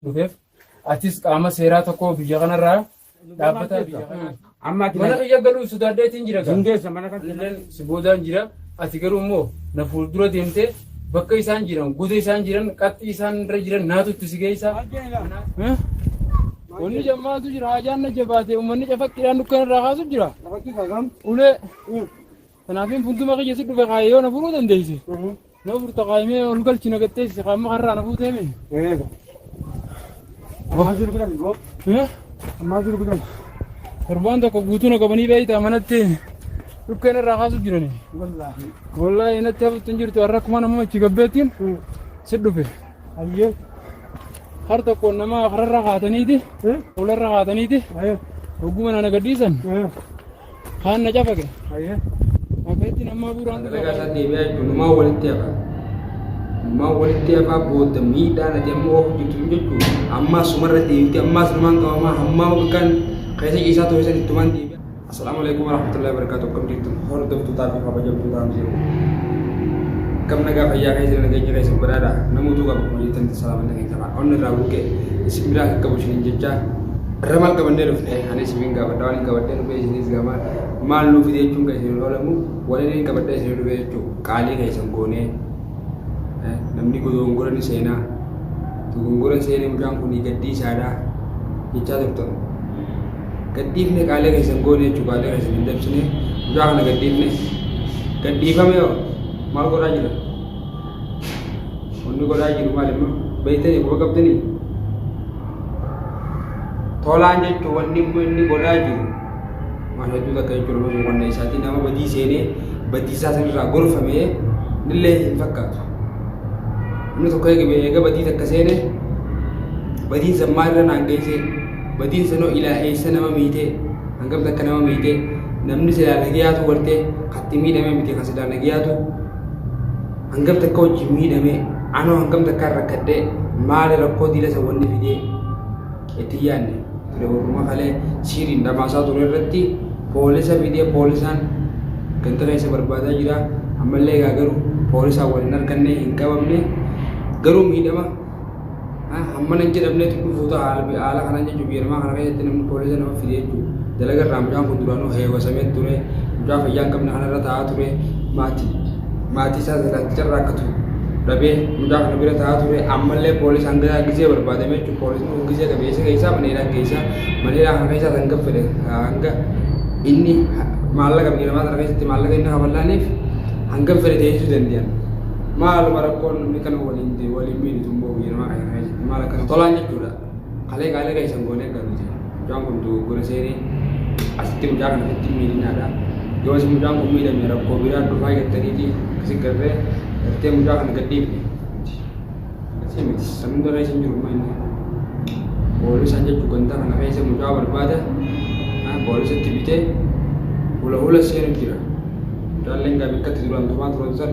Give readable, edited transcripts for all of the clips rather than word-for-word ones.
Dhufeef atis qaama seeraa tokko biyya kanarraa dhaabbata biyya kanaa. Amma ati Mana kiyya galuu sodaadheetiin jira gaa. Hin geessa mana kan. Illeen si boodaan jira. Ati garuu immoo na fuuldura deemtee bakka isaan jiran, goda isaan jiran, qaxxii isaan irra jiran naatu itti si geessa. Eh? Wanni jammaatu jira, haajaan na jabaate, uummanni cafaqqiidhaan dukkana irraa kaasu jira. Ulee. Kanaafin fuulduma kiyya si dhufe kaayee yoo na furuu dandeesse. Na furta kaayimee ol galchi na gatteessi kaamma karraa na fuutee mee. Eh? Torbaan tokko guutuu na qabanii beektaa manatti dhukkeen irraa kaasu jirani. Wallaahi natti hafuutti hin jirtu har'a akkuma nama achi gabbeettiin si dhufe. Har tokkoon nama kararra kaataniiti fuularra kaataniiti hogguma na gadhiisan. Kaan na cafaqe. Akka itti nama bu'uuraan dhufe. Dalagaa isaa deebi'aa jechuun numaa walitti hafa. Numaa walitti hafaa booda miidhaan ati amma oofu jirtu sun jechuun ammaas sumarra deebite ammaas numaan qabamaa hammaa bakkaan keessa ciisaa ture san ittumaan deebi'a. Assalaamu alaikum warahmatullahi wabarakatuh. Akkam jirtu hordoftootaa fi kabajamtootaa jiru. Akkam nagaa fayyaa keessa nageenya keessa badhaadha. Namoota qabu kuma jirtanitti salaamanna keessa fa'a. Onni irraa buqqee isin biraa akka qabu isiniin jechaa. Irra maal qabannee dhufne? Ani isiniin gaafadha waan hin qabadhee dhufe isinis gama maal nuu fide jechuun kan isin oolamu waan inni qabadhee isin dhufe jechuun qaalii keessan goonee namni dogongora ni seenaa dogongora seenee mucaan kun gaddii isaadha jechaa turtan. Gadhiifne qaalii keessan goone jechuun qaalii keessan hin dabsine mucaa kana gadhiifne gadhiifame hoo maal godhaa jira? Wanni godhaa jiru maal immoo beektanii quba qabdanii? Tolaan jechuun wanni immoo inni godhaa jiru waan hedduu takka jechuudha nama boqonnaa isaatii nama badii seenee badii isaa sanirraa gorfamee illee hin fakkaatu. Namni tokko eega eega badii takka seene badiin san maalirra naan geessee badiin sanoo ilaa eessa nama miitee hangam takka nama miitee namni silaa nagayaatu gartee katti miidhamee miti kan silaa nagayaatu Hangam takka wajjin miidhamee anoo hangam takkaan rakkadhee maali rakkoo diila san wanni fidee itti hin yaadne ture warruma kalee siiriin dhamaasaa ture irratti poolisa fidee poolisaan ganda keessa barbaadaa jira ammallee egaa garuu poolisaan wal hin arganne hin qabamne garuu miidhama Hammana hin jedhamnetu dhufuu ta'a haala kanaan jechuun biyya namaa kana keessatti namni poolisa nama fide jechuun dalaga irraa mucaan kun duraanuu heewasamee ture mucaa fayyaa hin qabne kanarra taa'aa ture maatii maatii isaa jalatti carraakkatu dhabee mucaa kana bira taa'aa ture ammallee poolisaan hanga gisee barbaadame jechuun poolisni kun gisee qabeessa keessaa mana hidhaa keessaa mana hidhaa kana keessaa hanga fedhe hanga inni maallaqa biyya namaa kana keessatti maallaqa inni kafallaaniif hangam fedhe teessisuu danda'an. Maaluma rakkoon namni kana waliin waliin miidhu immoo biyya namaa kana keessatti maal akkana tolaan jechuudha. Kalee qaalee keessan goonee akka nuti mucaan kun dogoggora seenee asitti mucaa kana ofitti hin miidhinaadha. Yoo isin mucaan kun miidhame rakkoo biraa dhufaa jettaniiti akkasi garree gartee mucaa kana gadhiifne. Akkasii miti san hunda keessa hin jiru immoo inni. Poolisaan jechuun ganda kana keessa mucaa barbaada. Poolisatti bitee hula hula seenu jira. Mucaalleen gaa bikkatti duraan tumaa turan san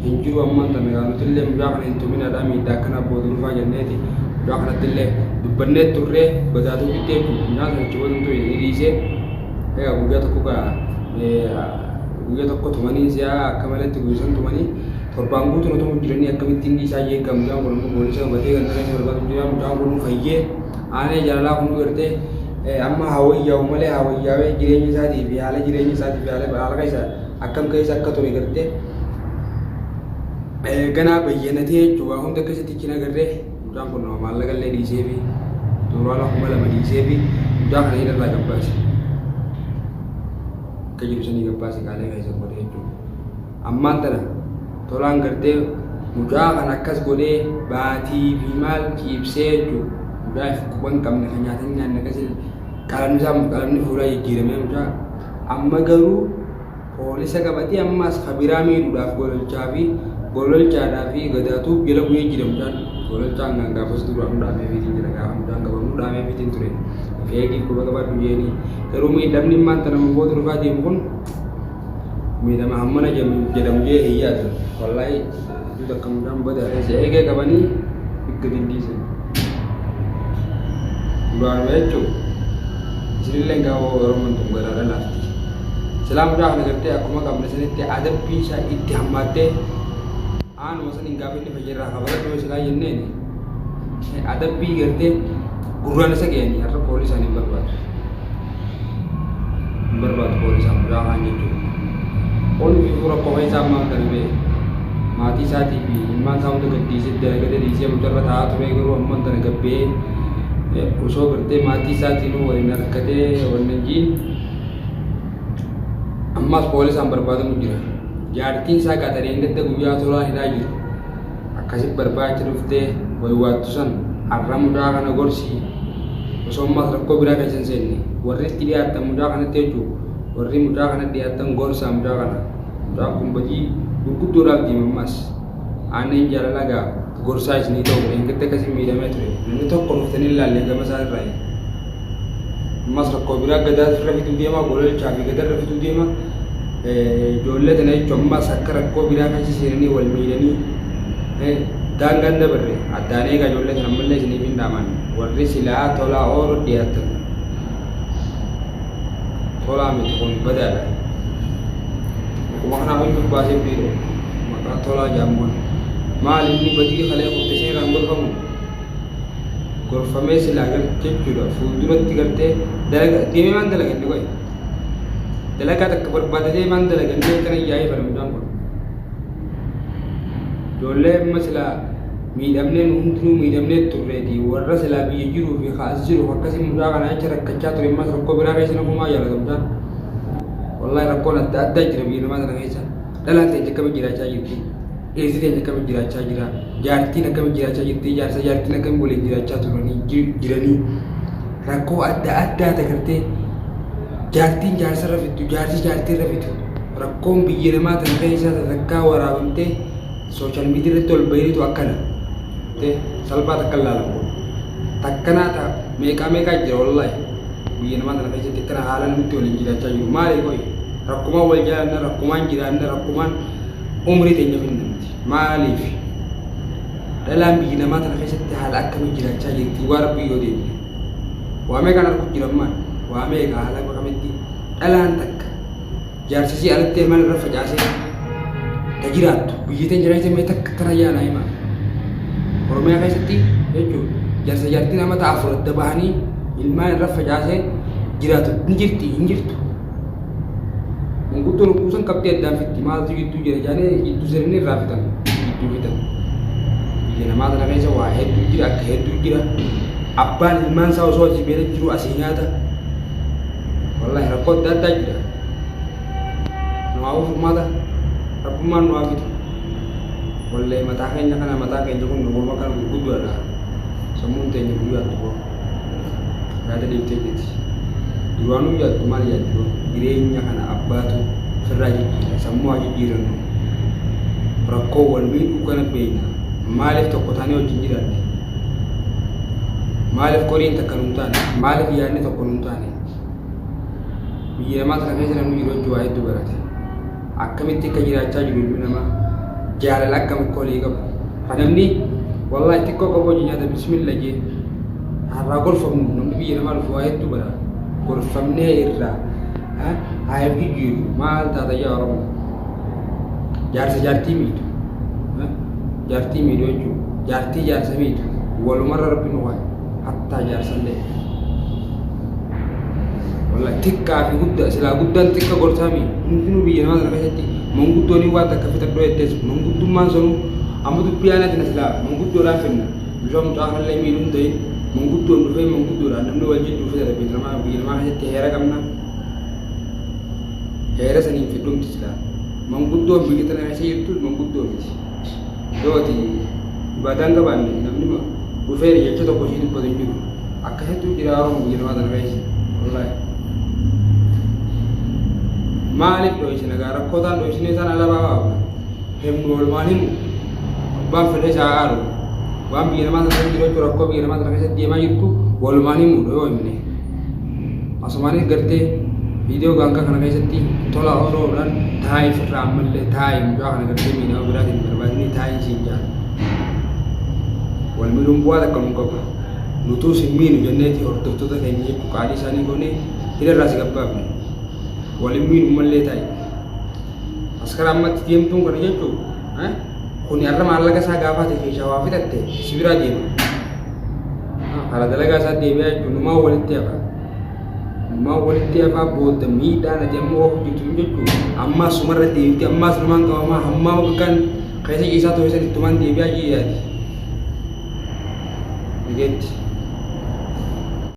hin jiru ammaan tana gaa nutillee mucaa kana hin tuminaadha miidhaa akkanaa booda dhufaa jenneeti mucaa kanattillee dubbannee turree badaatuu bittee jechuudha. Mucaan sun achi booda hin ni dhiisee egaa guyyaa tokko gaa guyyaa tokko tumanii si'a akka maletti guyyaa san tumanii torbaan guutuu na tumu jiranii akkamitti inni isaa jeeggaa mucaan kun ammoo poolisa qabatee ganda keessa barbaadu jira mucaan kun fayyee aanee jaalalaa kun gartee amma haa wayyaa'u malee haa wayyaa'ee jireenya isaatii fi haala jireenya isaatii fi haala haala keessa akkam keessa akka ture gartee ganaa bayyanatee jechuudha waa hunda keessatti ichi nagarree mucaan kun nama maallaqa illee dhiisee fi doolaara 2000 dhiisee fi mucaa kana hidharraa gabbaase akka jiru sanii gabbaase kaalee keessa godhe jechuudha. Ammaan tana tolaan gartee mucaa kana akkas godhee baatii fi maal ciibsee jechuudha. Mucaa if quba hin qabne kan nyaata hin nyaanne akkasii qalamni isaa qalamni fuulaa jijjiiramee mucaa amma garuu poolisa qabatee ammaas ka biraa miidhuudhaaf gololchaa fi gololchaadhaa fi gadaatuu jala bu'ee jira mucaan gololchaan kan gaafas duraanuu dhaamee fiitiin jira gaafa mucaan qabamuu dhaamee fiitiin ture of eegiif quba qabadhu jeeni garuu miidhamni immaan tana booda dhufaa deemu kun miidhama hammana jedhamu jee hin yaadu wallaahi hedduu takka mucaan bada keessa eegee qabanii gadi hin dhiisan duraanuma jechuun isinillee gaafa oromoon tun garaadha laafti silaa mucaa kana gartee akkuma qabne sanitti adabbii isaa itti hammaattee aanuma saniin gaafa inni fayyarraa kafaladhu silaa jenneen Adabbii gartee gurraan isa ga'anii har'a poolisaan hin barbaadu. Hin barbaadu poolisaan mucaa kaan jechuudha. Kun fi rakkoo keessaa ammaa kana ba'e. Maatii isaatii fi ilmaan isaa hunda gadhiisee dalagate dhiisee mucarra taa'aa ture garuu ammoo tana gabbee osoo gartee maatii isaatiin waliin harkatee waliin jiin ammas poolisaan barbaadamu jira. Jaartiin isaa qaxaree inni guyyaa tolaa hidhaa jiru. Akkasitti barbaacha dhuftee waywaattu san har'a mucaa kana gorsi osoo ammas rakkoo biraa keessa hin seenne warri itti dhiyaattan mucaa kanatti jechuudha. Warri mucaa kanatti dhiyaattan gorsaa mucaa kana. Mucaan kun badii gurguddoodhaaf deema ammas. Aannan jaalala gaa gorsaa isinii ta'u eeggatte akkasii miidhamee ture. Namni tokko dhuftanii ilaalle gama isaa irraa. Ammas rakkoo biraa gadaa irra fiduu deema, gololchaa fi gadaa irra fiduu deema. Ijoollee tana jechuun ammas akka rakkoo biraa keessa seenanii wal miidhanii daangaan dabarre addaan eegaa ijoollee tana ammallee isiniif hin dhaaman. Warri silaa tolaa oolu dhiyaatan. Tolaa miti kun badaadha. Akkuma kanaaf hin dubbaasee biiroo maqaa tolaa jedhamuun. Maal inni badii kalee kutte seeraan gorfamu? Gorfamee silaa jechuudha fuulduratti gartee dalaga deemee maan dalaga inni qoy. Dalagaa takka barbaadatee maan dalaga inni akkana yaa'ee bara mucaan kun. Ijoollee amma silaa miidhamnee nu hundinuu miidhamnee turreeti warra silaa biyya jiruu fi kaas jiru akkasii mucaa kana jecha rakkachaa ture ammas rakkoo biraa keessa nafumaa jaalata mucaan. Wallahi rakkoon adda addaa jira biyya namaa sana keessa. Dhalaan teenya akkamitti jiraachaa jirti? Dhiirsi teenya akkamitti jiraachaa jira? Jaartiin akkamitti jiraachaa jirti? Jaarsa jaartiin akkamitti waliin jiraachaa turanii jiranii? Rakkoo adda addaa tagartee jaartiin jaarsa irra fiddu, jaarsi jaartii irra fidu. Rakkoon biyya namaa tana keessa takkaa waraabamtee social media irratti ol bahiitu akkana. Salphaa takka ilaalamu. Takkanaa ta'a meeqaa meeqaa jira wallahi. Biyya namaa tana keessatti akkana haala namatti waliin jiraachaa jiru. Maali qoy? Rakkumaan wal jaalanna, rakkumaan jiraanna, rakkumaan umrii teenya finna miti. Maaliif? Dhalaan biyya namaa tana keessatti haala akkamii jiraachaa jirti? Dhugaa rabbii yoo deemne. Waa meeqaan arguu jiran maal? Waa meeqa haala akkamitti dhalaan takka jaarsisii alatti ilmaan irra facaasee ta jiraattu biyya teenya keessa mee takka tana yaana himaa. Oromiyaa keessatti jechuun jaarsa jaartii nama ta'a afur adda bahanii ilmaan irra facaasee jiraatu ni jirti hin jirtu. Manguddoon kuusan qabdee addaan fitti maaltu jidduu jira jaanii jidduu sirni irraa fitan jidduu fitan. Biyya namaa tana keessa waa hedduu jira akka hedduu jira. Abbaan ilmaan isaa osoo asii beela jiru asii nyaata. Wallahi rakkoo adda addaa jira. Namaafuu furmaata rabbummaan nu haa fidu. Wallahi mataa keenya kana mataa keenya kun morma kana gurguddaadha. Sammuun teenya guyyaatti boo. Yaada dhiiftee jirti. Duraanuu yaaddu maal yaaddi boo? Jireenya kana abbaatu ofirraa jijjiira. Sammuu haa jijjiirannu. Rakkoo wal miidhuu kana beekna. Maaliif tokko taanee wajjin jiraanne? Maaliif qoriin takka nuun taane? Maaliif yaadni tokko nuun taane? Biyya namaa tana keessa namni jiru hojii waa hedduu barate. Akkamitti akka jiraachaa jiru ilmi namaa jaalala akkam akka walii qabu. Namni wallahi xiqqoo qabu hojii nyaata bismillah jee har'aa gorfamnu namni biyya namaa dhufu waa hedduu bara. Gorfamnee irraa haa if jijjiiru maal taata yaa Oromoo. Jaarsa jaartii miidhu. Jaartii miidhu jechuudha. Jaartii jaarsa miidhu. Walumarra rabbi nu kaa'e. Hattaa jaarsallee. Wallahi xiqqaa fi guddaa silaa guddaan xiqqa gorsaa mi hundinuu biyya namaa sana keessatti manguddoon waan takka fixadhoo jettees manguddummaan sanuu amma dubbii aanaa tana silaa manguddoodhaan finna bishaan mucaa kanallee miidhuun ta'in manguddoon dhufee manguddoodhaan namni wal jidduu fixate biyya namaa keessatti heera qabna heera saniin fidhumti silaa manguddoon biyya tana keessa jirtu manguddoo miti yoo ati ibaadaan qabaanne namni dhufee jecha tokko sii dubbatu hin jiru. Akkasittuu jira Oromoo biyya namaa tana keessa. Wallaahi. Maaliif dho'isina gaa rakkoo taan dho'isinee isaan alabaa baafna. Himnu oolmaan himu. Abbaan fedhe isaa aaru. Waan biyya namaa tana keessa jiru jechuun rakkoo biyya namaa tana keessatti deemaa jirtu walumaan himuudha yoo himne. Asumaanis gartee viidiyoo gaangaa kana keessatti tola ooluudhaan taa'ee ofirraa ammallee taa'ee mucaa kana gartee miidhama biraatiin barbaadanii taa'ee siin jaala. Wal miidhuun bu'aa takka nun qabu. Nutuu sin miinu jenneeti hordoftoota keenya jechuu qaalii isaanii goonee hidharraa si gabbaafne. Wal hin miinu mallee taa'i. As karaa ammatti deemtuun kana jechuun kuni har'a maallaqa isaa gaafaate keessaa waa fixatte si biraa deema. Karaa dalagaa isaa deebi'aa jechuun numaa walitti hafa. Numaa walitti hafaa booda miidhaan ati amma oofu jirtu sun jechuun ammaas sumarra deebitee ammaas numaan qabamaa hammaa bakka keessa ciisaa ture san ittumaan deebi'aa jee yaadi. Dhageetti.